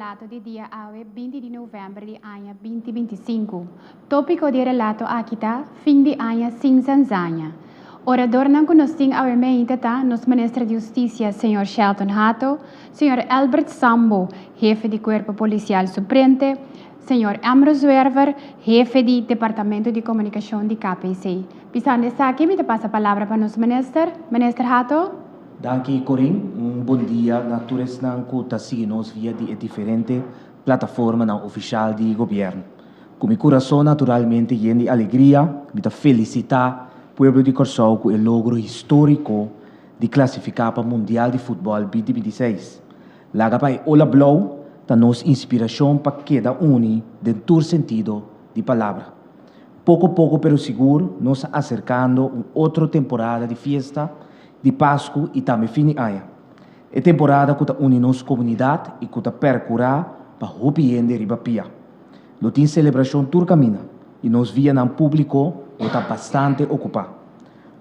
Relato di dia awe 20 di novèmber di aña 2025. Tópiko di relato aki ta Fin di aña sin zanzaña. Oradornan ku nos tin awe mainta ta nos Minister di Hustisia, señor Shelton Hato, señor Albert Sambo, hefe di Kuerpo Polisial Suplente, señor Emro Zwerver, hefe di Departamento di Komunikashon di KPC. Pisando esaki, mi ta pasa palabra pa nos minister. Minister Hato. Danki, Corin. Un bon dia na tur esnan ku ta sigui nos via di diferente plataformanan ofisial di gobièrnu. Ku mi kurason naturalmente yen di alegria, mi ta felisitá pueblo di Kòrsou ku e logro históriko di klasifiká pa Mundial di Futbòl 2026. Laga pa e ola blou ta nos inspirashon pa keda uní den tur sentido di palabra. Poko poko pero sigur nos ta aserkando un otro temporada di fiesta di Pasku i tambe fin di aña. E temporada ku ta uni nos komunidat i ku ta perkurá pa hopi hende riba pia. Lo tin selebrashon tur kaminda i nos vianan públiko lo ta bastante okupá.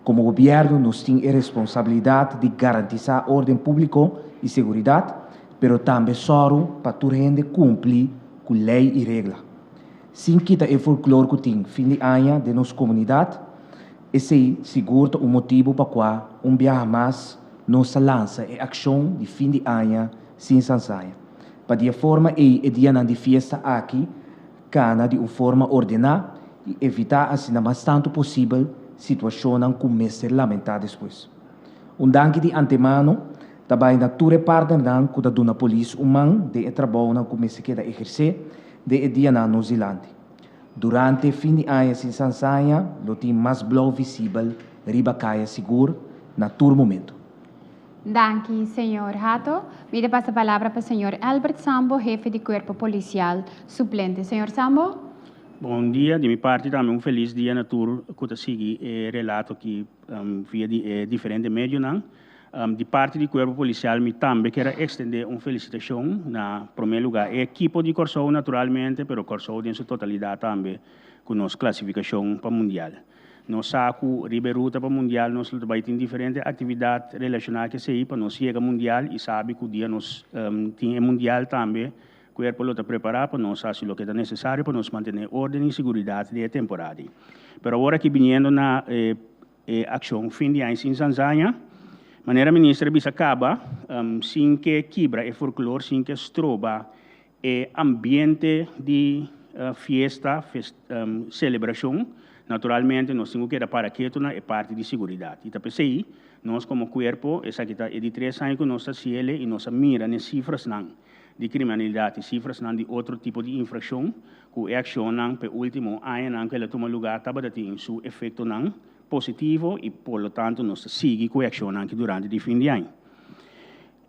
Komo gobièrnu nos tin e responsabilidat di garantisá órden públiko i seguridat, pero tambe sòru pa tur hende kumpli ku lei i regla. Sin kita e folklor ku tin fin di aña den nos komunidat, esei sigur ta un motibu pa kua un biaha mas nos ta lansa e akshon di Fin di aña sin zanzaña. Pa di e forma ei e dianan di fiesta aki kana di un forma ordená i evitá asina mas tantu posibel situashonnan ku mester lamentá despues. Un danki di antemano ta bai na tur e partnernan ku ta duna polis un man den e trabounan ku mester keda ehersé den e dianan nos dilanti. Durante Fin di aña sin zanzaña lo tin mas blou visibel riba kaya sigur na tur momento. Danki, señor Hato. Mi ta pasa palabra pa señor Albert Sambo, hefe di Kuerpo Polisial Suplente. Señor Sambo. Bon dia, di mi parti tambe un felis dia na tur ku ta sigui e relato aki via di e diferente medionan. Di parti di Kuerpo Polisial mi tambe kier a ekstendé un felisitashon na promé lugá e ekipo di Kòrsou naturalmente, pero Kòrsou den su totalidat tambe ku nos klasifikashon pa Mundial. Nos sa ku riba e ruta pa Mundial nos lo ta bai tin diferente aktividat relashoná ku esei pa nos yega Mundial i sabi ku dia nos tin e Mundial tambe Kuerpo lo ta prepará pa nos hasi loke ta nesesario pa nos mantené órden i siguridat den e temporada ei. Pero awor aki biniendo na e E akshon fin di aña sin zanzaña, manera minister a bisa kaba, sin ke kibra e folklor, sin ke stroba e ambiente di fiesta, selebrashon, naturalmente nos tin ku keda para ketu na e parti di seguridat. I ta p'esei nos komo kuerpo, esaki ta e di tres aña ku nos ta hasiel i nos a mira n'e sifrasnan di kriminalidat i sifrasnan di otro tipo di infrakshon, Ku e akshonnan p'e último añanan ku el a tuma lugá tabata tin su efektonan positivo i por lo tanto nos ta sigui ku e akshonnan aki durante di fin di aña.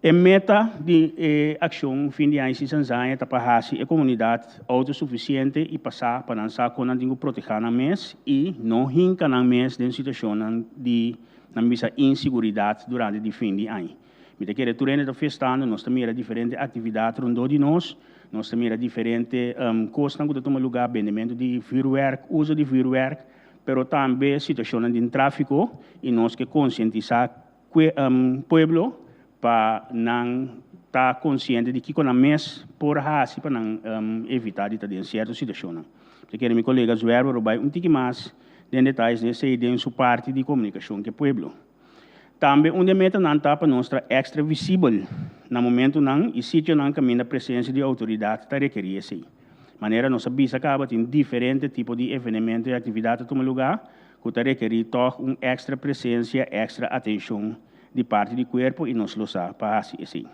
E meta di e akshon Fin di Aña Sin Sanzaña ta pa hasi e komunidat outosufisiente i pasá pa nan sa kon nan tin ku protehá nan mes i no hinka nan mes den situashonnan di nan bisa insiguridat durante di fin di aña. Mi ta kere tur hende ta festando, nos ta mira diferente aktividat rondó di nos, nos ta mira diferente kosnan ku ta tuma lugá, bendementu di vürwèrk, uso di vürwèrk, pero tambe situashonnan den tráfiko i nos ke konsientisá pueblo pa nan ta konsiente di kiko nan mes por hasi pa nan evitá di ta den sierto situashonnan. Mi ta kere mi kolega Zwerver lo bai un tiki mas den detayes den esei den su parti di komunikashon ku e pueblo. Tambe un di e metanan ta pa nos ta èkstra visibel na momentunan i sitionan kaminda presensia di outoridat ta rekerí esei. Manera nos a bisa kaba tin diferente tipo di evenemento i aktividat ta tuma lugá ku ta rekerí tòg un èkstra presensia, èkstra atenshon di parti di kuerpo i nos lo sa pa hasi esei.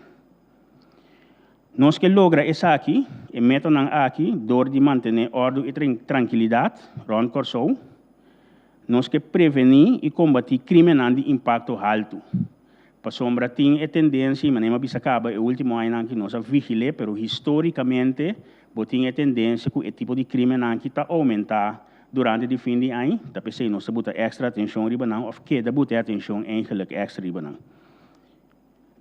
Nos ke logra esaki, e metanan aki, dor di mantené òrdu i trankilidat rònt Kòrsou. Nos ke prevení i kombatí krímennan di impakto haltu. Pasobra tin e tendensia, i manera mi a bisa kaba e último añanan aki nos a vigil'é, pero histórikamente bo tin e tendensia ku e tipo di krímennan aki ta oumentá durante di fin di aña, ta p'esei nos ta buta èkstra atenshon riba nan òf keda buta e atenshon eigenlik èkstra riba nan.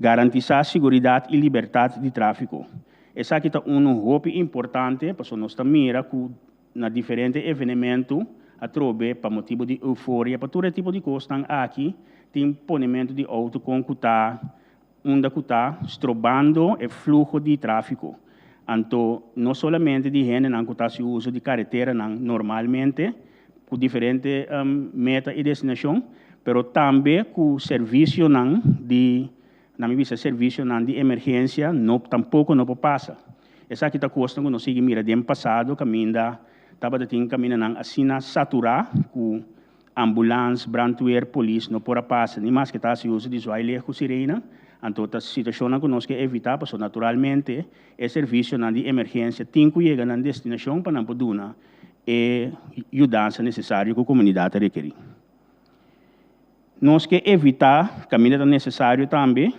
Garantisá siguridat i libertat di tráfiko. Esaki ta unu hopi importante pasobra nos ta mira ku na diferente evenementu atrobe pa motibu di euforia pa tur e tipo di kosnan aki tin ponementu di outo kon ku ta unda ku ta strobando e fluho di tráfiko. Anto no solamente di hendenan ku ta hasi uso di kareteranan normalmente ku diferente meta i destinashon, pero tambe ku servisionan di, na mi bisa servisionan di emergensia no tampoko no por pasa. Esaki ta kosnan ku nos sigui mira den pasado kaminda tabata tin kamindanan asina saturá ku Ambulans, brandweer, polis no por a pasa ni maske ta hasi uso di zwaailicht ku sirena. Anto ta situashonnan ku nos ke evitá pasobra naturalmente e servisionan di emergensia tin ku yega nan destinashon pa nan por duna e yudansa nesesario ku komunidat ta rekerí. Nos ke evitá kaminda ta nesesario tambe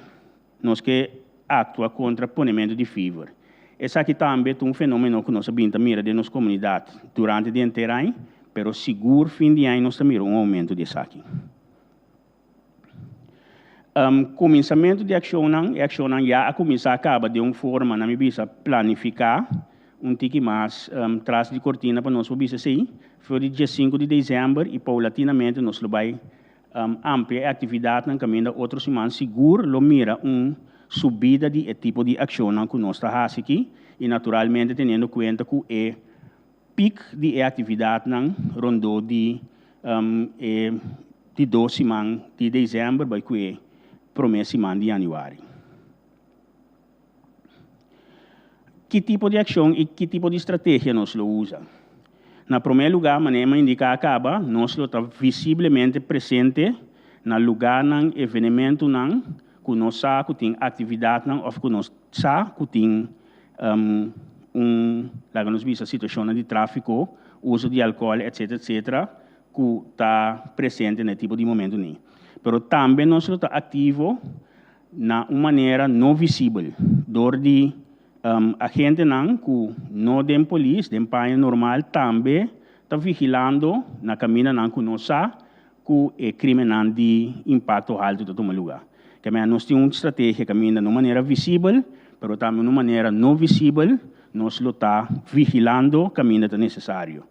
nos ke aktua kontra ponementu di fever. Esaki tambe ta un fenomeno ku nos a bin ta mira den nos komunidat durante di henter aña, pero sigur fin di aña nos ta mira un oumento di esaki. Kuminsamentu di akshonnan, e akshonnan ya a kuminsá kaba den un forma, na mi bisa, planifiká, un tiki mas tras di kortina pa nos por bisa esei, for di diesinku di desèmber i poulatinamente nos lo bai Amplia e aktividatnan kaminda otro siman sigur lo mira un subida di e tipo di akshonnan ku nos ta hasi aki i naturalmente teniendo kuenta ku e pik di e aktividatnan rondó di e di dos siman di desèmber bai ku e promé siman di yanüari. Ki tipo di akshon i ki tipo di strategia nos lo usa? Na promé lugá, manera mi a indiká kaba, nos lo ta visiblemente presente na lugánan, evenementunan ku nos sa ku tin aktividatnan òf ku nos sa ku tin un, laga nos bisa, situashonnan di tráfiko, uso di alkòl, etsetera, etsetera, ku ta presente na e tipo di momentu ni. Pero tambe nos lo ta aktivo na un manera no visibel dor di agentenan ku no den polis, den paña normal tambe ta vigilando na kamindanan ku no sa ku e krimennan di impakto haltu ta tuma lugá. Ke manera nos tin un strategia kaminda na un manera visibel pero tambe un manera no visibel nos lo ta vigilando kaminda ta nesesario.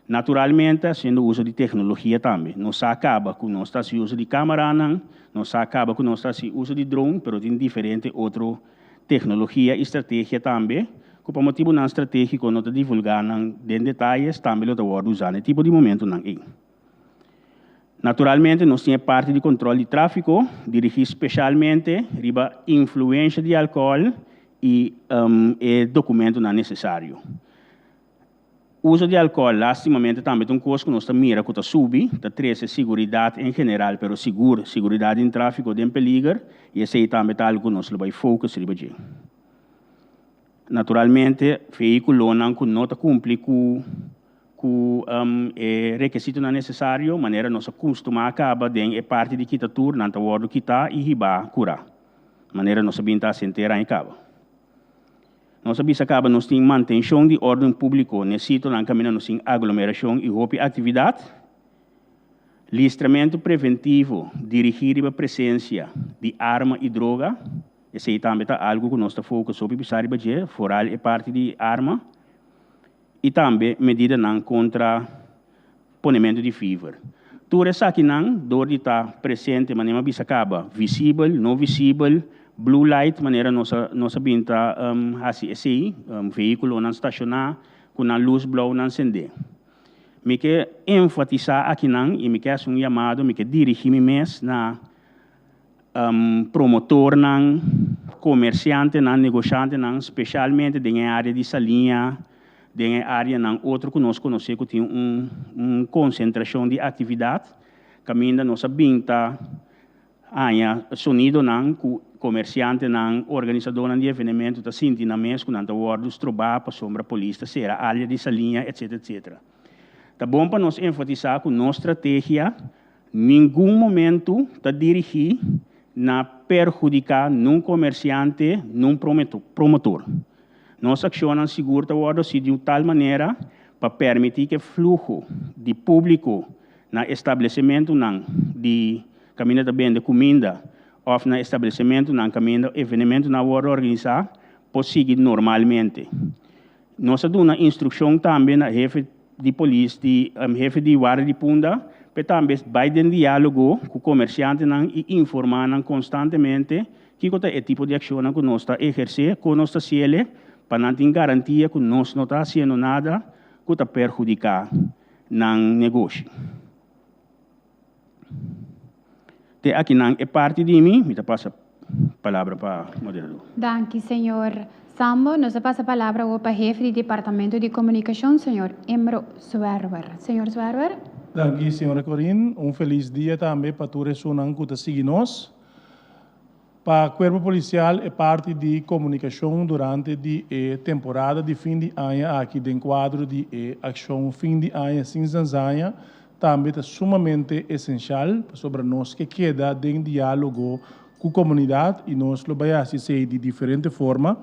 Naturalmente haciendo uso di tecnologia tambe. Nos sa caba cu nos ta haci uso di camaranan, nos sa caba cu nos ta haci uso di drone, pero tin diferente otro tecnologia y strategia tambe cu pa motibonan strategico no ta divulga nan den detayes, tambe lo ta wordo usa na e tipo di momentonan ey. Naturalmente nos tin e parti di control di trafico dirigi specialmente riba influencia di alcohol y e documentonan necesario. Uso di alcohol lastimamente tambe ta un cos cu nos ta mira cu ta subi, ta trece siguridad en general, pero sigur siguridad den trafico den peliger y esey tambe ta algo cu nos lo bay focus riba dje. Naturalmente vehiculonan cu no ta cumpli cu cu e requisitonan necesario, manera nos a custuma caba den e parti di kita tur, nan ta wordo kita y hiba cura, manera nos a bin ta haci henter aña caba. Nos a bisa kaba nos tin mantenshon di órden públiko n'e sitonan kaminda nos tin aglomerashon i hopi aktividat. Listramentu preventivo dirigí riba presensia di arma i droga, esei tambe ta algu ku nos ta focus hopi bisa riba dje, foral e parti di arma, i tambe medidanan kontra ponementu di fever. Tur esakinan dor di ta presente manera mi a bisa kaba, visibel, no visibel, blue light manera nos a nos a bin ta hasi esei, vehíkulonan stashoná ku nan lus blou nan sendé. Mi ke enfatisá akinan i mi ke hasi un yamado, mi ke dirigí mi mes na promotornan, komersiantenan, negoshantenan, speshalmente den e área di Saliña, den e áreanan otro ku nos konosé ku tin un un konsentrashon di aktividat, kaminda nos a bin ta haña sonidonan ku komersiantenan, organisadónan di evenemento ta sinti nan mes ku nan ta wòrdu strobá pasobra polis ta sera área di Saliña, etsetera, etsetera. Ta bon pa nos enfatisá ku nos strategia Ningun momentu ta dirigí na perhudiká nun komersiante, nun promotor. Nos akshonnan sigur ta wòrdu hasi di un tal manera pa permití ku e fluho di públiko na establesementunan di kaminda ta bende kuminda òf na establesementunan kaminda evenementunan a wòrdu organisá por sigui normalmente. Nos a duna instrukshon tambe na hefe di polis di hefe di warda di Punda p'e tambe bai den diálogo ku komersiantenan i informá nan konstantemente kiko ta e tipo di akshonnan ku nos ta ehersé, kon nos ta siele. pa nan tin garantia ku nos no ta hasiendo nada ku ta perhudiká nan negoshi. Te akinan e parti di mi, mi ta pasa palabra pa moderador. Danki señor Sambo. Nos a pasa palabra awor pa hefe di Departamento di Komunikashon, señor Emro Zwerwer. Señor Zwerwer. Danki señora Corinne. Un felis dia tambe pa tur esunnan ku ta sigui nos. Pa Cuerpo Policial e parti di comunicacion durante di e temporada di fin di aña aki den cuadro di e accion Fin di Aña Sin Zanzaña tambe ta sumamente esencial pasobra nos ke keda den dialogo cu comunidad y nos lo bay haci esey di diferente forma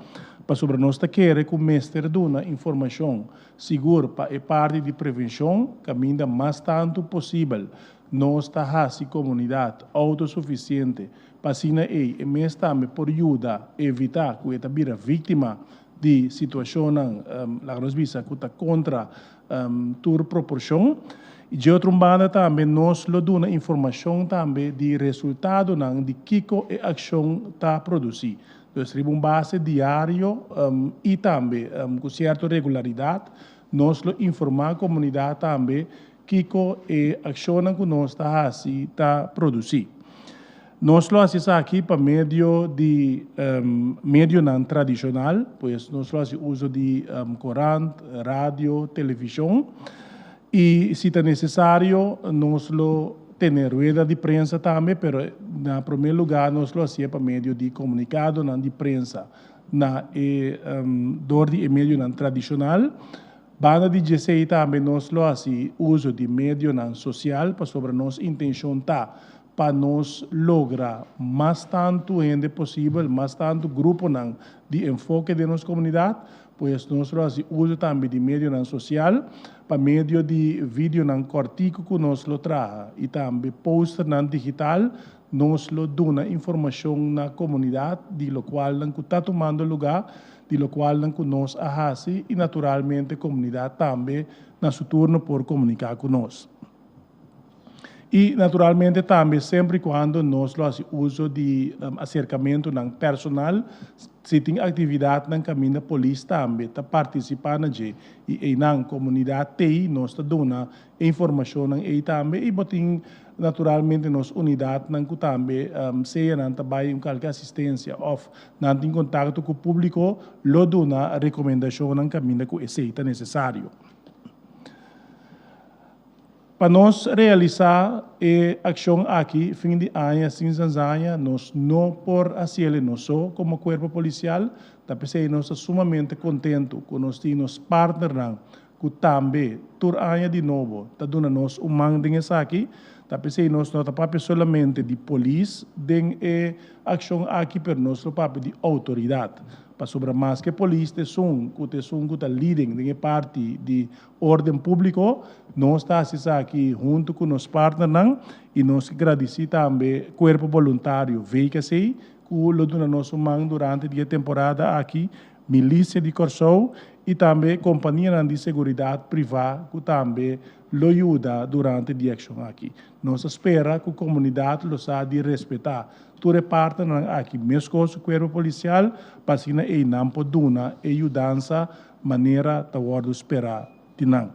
pasobra nos ta kere cu mester duna informacion sigur pa e parti di prevencion caminda mas tanto posibel nos ta haci comunidad autosuficiente Pa asina ei e mes tambe por yuda evitá ku e ta bira víktima di situashonnan, laga nos bisa, ku ta kontra tur proporshon. I dje otro un banda tambe nos lo duna informashon tambe di resultadonan di kiko e akshon ta produsí. Dus riba un base diario i tambe ku sierto regularidat nos lo informá komunidat tambe Kiko e akshonnan ku nos ta hasi ta produsí? Nos lo hasi esaki pa medio di medionan tradishonal, pues nos lo hasi uso di korant, radio, televishon i si ta nesesario nos lo tene rueda di prensa tambe, pero na promé lugá nos lo hasié pa medio di komunikadonan di prensa na e dor di e medionan tradishonal. Banda di djesei tambe nos lo hasi uso di medionan sosial pasobra nos intenshon ta pa nos logra mas tantu hende posibel, mas tantu gruponan di enfoke den nos komunidat, pues nos lo hasi uso tambe di medionan sosial pa medio di videonan kòrtiku ku nos lo traha i tambe posternan digital nos lo duna informashon na komunidat di lokualnan ku ta tumando lugá di lokualnan ku nos a hasi i naturalmente komunidat tambe na su turno por komuniká ku nos. I naturalmente tambe semper i kuando nos lo hasi uso di aserkamentunan personal, si tin aktividatnan kaminda polis tambe ta partisipá na dje i einan komunidat t'ei nos ta duna E informashonnan ei tambe i bo tin naturalmente nos unidatnan ku tambe sea nan ta bai un kalke asistensia òf nan tin kontakto ku públiko lo duna rekomendashonnan kaminda ku esei ta nesesario. Pa nos realisá e akshon aki fin di aña sin zanzaña nos no por hasiel nos so komo kuerpo polisial, ta p'esei nos ta sumamente kontentu ku nos tin nos partnernan ku tambe tur aña di nobo ta duna nos un man den esaki, ta p'esei nos no ta papia solamente di polis den e akshon aki pero nos lo papia di outoridat, pasobra maske polis ta esun ku ta esun ku ta leading den e parti di orden públiko, nos ta hasi esaki huntu ku nos partnernan i nos ke gradisí tambe Kuerpo Boluntario VKC ku lo duna nos un man durante di e temporada aki Milisia di Kòrsou i tambe kompanianan di seguridat privá ku tambe lo yuda durante di akshon aki. Nos ta spera ku komunidat lo sa di respetá tur e partnernan aki meskos ku kuerpo polisial pa asina ei nan por duna e yudansa manera ta wòrdu sperá di nan.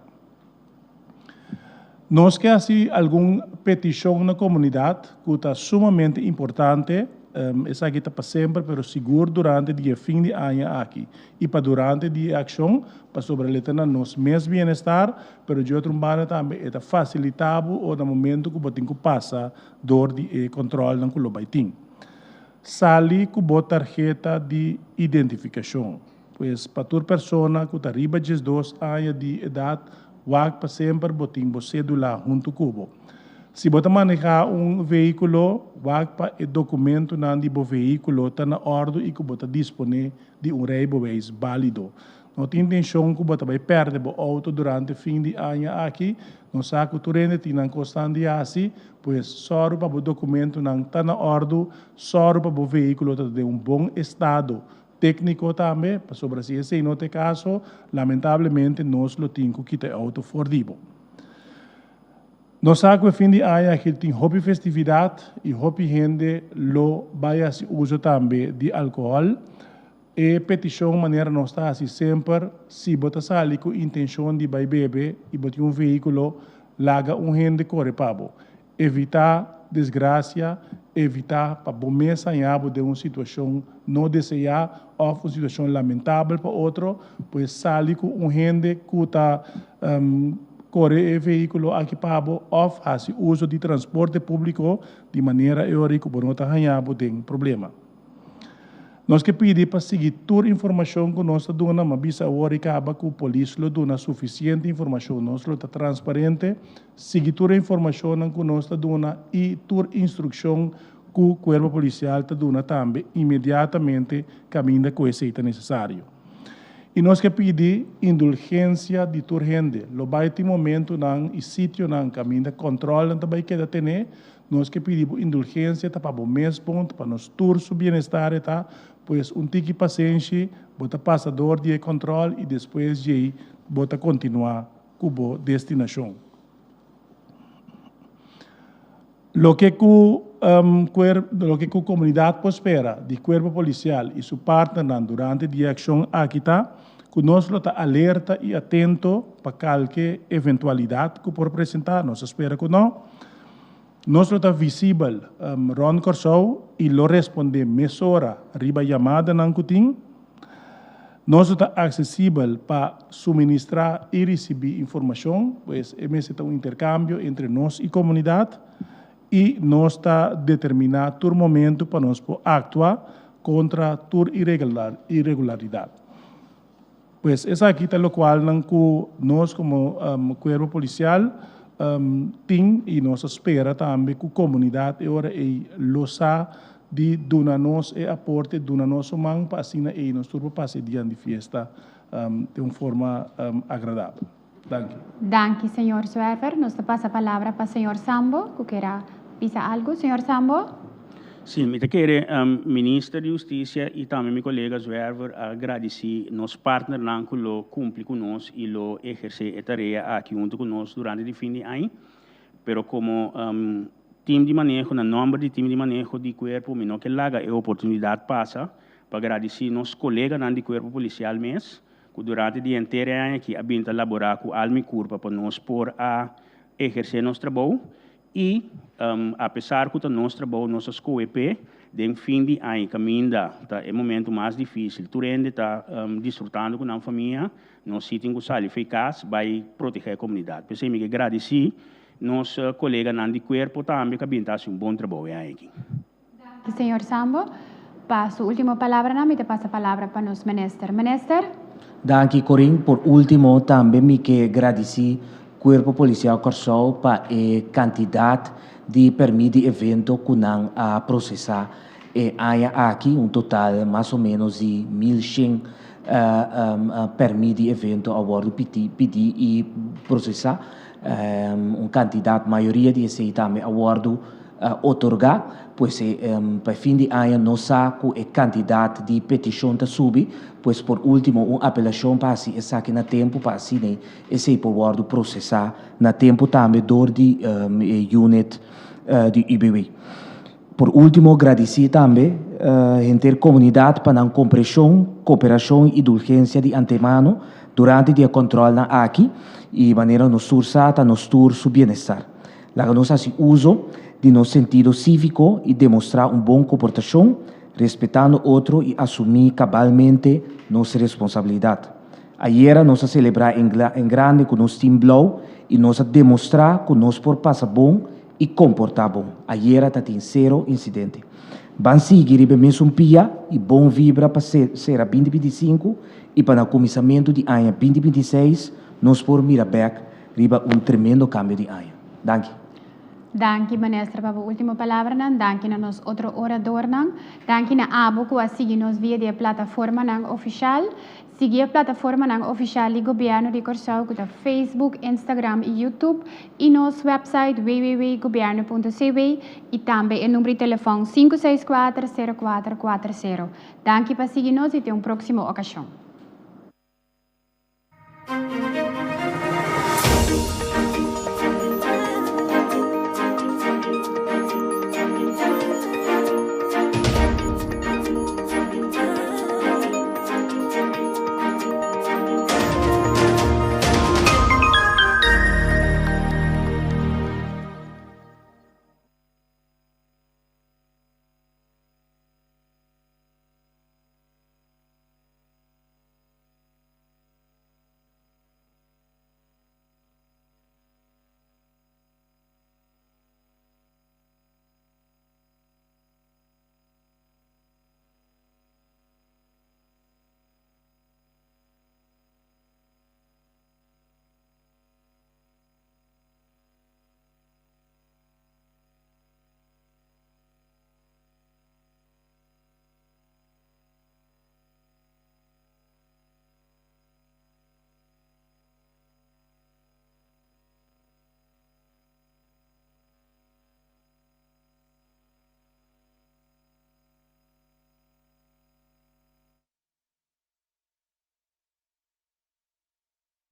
Nos ke hasi algun petishon na komunidat ku ta sumamente importante, esaki ta pa semper pero sigur durante di e fin di aña aki i pa durante di e akshon pasobra le ta na nos mes bienestar pero di otro un banda tambe e ta fasilitá bo ora na momento ku bo tin ku pasa dor di e kòntròlnan ku lo bai tin. Sali ku bo tarheta di identifikashon. Pues pa tur persona ku ta riba 12 aña di edat wak pa semper bo tin bo sédula huntu ku bo. Si bo ta manehá un vehíkulo, wak pa e dokumentunan di bo vehíkulo ta na òrdu i ku bo ta disponé di un reibeweis bálido. No tin intenshon ku bo ta bai pèrdè bo outo durante fin di aña aki. Nos sa ku tur hende tin nan kosnan di hasi, pues sòru pa bo dokumentunan ta na òrdu, sòru pa bo vehíkulo ta den un bon estado Tékniko tambe, pasobra si esei no ta e kaso, lamentablemente nos lo tin ku kita e outo for di bo. Nos sa ku e fin di aña aki tin hopi festividat i hopi hende lo bai hasi uso tambe di alkohòl. E petishon manera nos ta hasi semper, si bo ta sali ku intenshon di bai bebe i bo tin un vehíkulo, laga un hende kore pa bo. Evitá desgrasia, evitá pa bo mes haña bo den un situashon no deseá òf un situashon lamentabel pa otro, pues sali ku un hende ku ta kore e vehíkulo aki pa bo òf hasi uso di transporte públiko di manera e ora ei ku bo no ta haña bo den problema. Nos ke pidi pa sigui tur informashon ku nos ta duna, ma bisa awor i kaba ku polis lo duna sufisiente informashon. Nos lo ta transparente, sigui tur e informashonnan ku nos ta duna i tur instrukshon ku Kuerpo Polisial ta duna tambe inmediatamente kaminda ku esei ta nesesario. I nos ke pidi indulgensia di tur hende. Lo bai tin momentunan i sitionan kaminda kòntròlnan ta bai keda tené. Nos ke pidi bo indulgensia ta pa bo mes bon, ta pa nos tur su bienestar e ta, pues un tiki pasenshi, bo ta pasa dor di e kòntròl i despues djei bo ta kontinuá ku bo destinashon. Loke ku loke ku komunidat por spera di Kuerpo Polisial i su partnernan durante di e akshon aki ta ku nos lo ta alerta i atento pa kalke eventualidat ku por presentá, nos ta spera ku no. Nos lo ta visibel rònt Kòrsou i lo respondé mesora riba yamadanan ku tin. Nos lo ta aksesibel pa suministrá i risibí informashon, pues e mester ta un interkambio entre nos i komunidat, i nos ta determiná tur momentu pa nos por aktua kontra tur iregularidat. Pues esaki ta lokualnan ku nos komo kuerpo polisial tin i nos ta spera tambe ku komunidat e ora ei lo sa di duna nos e aporte, duna nos un man pa asina ei nos tur por pasa e dianan di fiesta den un forma agradabel. Danki. Danki señor Zwerver. Nos ta pasa palabra pa señor Sambo ku kier a bisa algu. Señor Sambo. Sí, mi ta kere Minister di Hustisia i tambe mi kolega Zwerver a gradisí nos partnernan ku lo kumpli ku nos i lo ehersé e tarea aki huntu ku nos durante di fin di aña. Pero komo tim di maneho, na nòmber di tim di maneho di kuerpo mi no ke laga e oportunidat pasa pa gradisí nos koleganan di kuerpo polisial mes ku durante di henter e aña aki a bin ta laborá ku alma i kurpa pa nos por a ehersé nos trabou. I apesar ku ta nos trabou nos a skohe p'e, den fin di aña kaminda ta e momentu mas difísil. Tur hende ta disfrutando ku nan famia, nos sí tin ku sali fo'i kas bai protegé e komunidat. P'esei mi ke gradisí nos koleganan di kuerpo tambe ku a bin ta hasi un bon trabou e aña aki. Danki señor Sambo. Pa su ultimo palabranan mi ta pasa palabra pa nos minister. Minister. Danki Corin. Por ultimo tambe mi ke gradisí Kuerpo Polisial Kòrsou pa e kantidat di pèrmit di evento ku nan a prosesá e aña aki, un total mas o ménos di 1100 pèrmit di evento a wòrdu pidí i prosesá. Un kantidat, mayoria di esei tambe a wòrdu otorgá, pues pa e fin di aña nos sa ku e kantidat di petishon ta subi, pues por último un apelashon pa hasi esaki na tempu pa asina esei por wòrdu prosesá na tempu tambe dor di e unit di UBW. Por último gradisí tambe henter komunidat pa nan kompreshon, koperashon i dulgensia di antemano durante di e kòntròlnan aki i manera nos tur sa ta nos tur su bienestar. Laga nos hasi uso di nos sentido síviko i demostrá un bon komportashon, respetando otro i asumí kabalmente nos responsabilidat. Ayera nos a selebrá en grande ku nos tim blou i nos a demostrá ku nos por pasa bon i komportá bon. Ayera ta tin sero insidente. Ban sigui riba e mesun pia i bon vibra pa sera 2025 i pa na kuminsamentu di aña 2026 nos por mira bèk riba un tremendo kambio di aña. Danki. Danki Minister pa bo ultimo palabranan, danki na nos otro oradornan, danki na abo ku a sigui nos via di e plataformanan ofishal. Sigui e plataformanan ofishal di Gobièrnu di Kòrsou ku ta Facebook, Instagram i YouTube i nos wèpsait www.gobièrnu.cw i tambe e number di telefòn 564 0440. Danki pa sigui nos i te un próksimo okashon.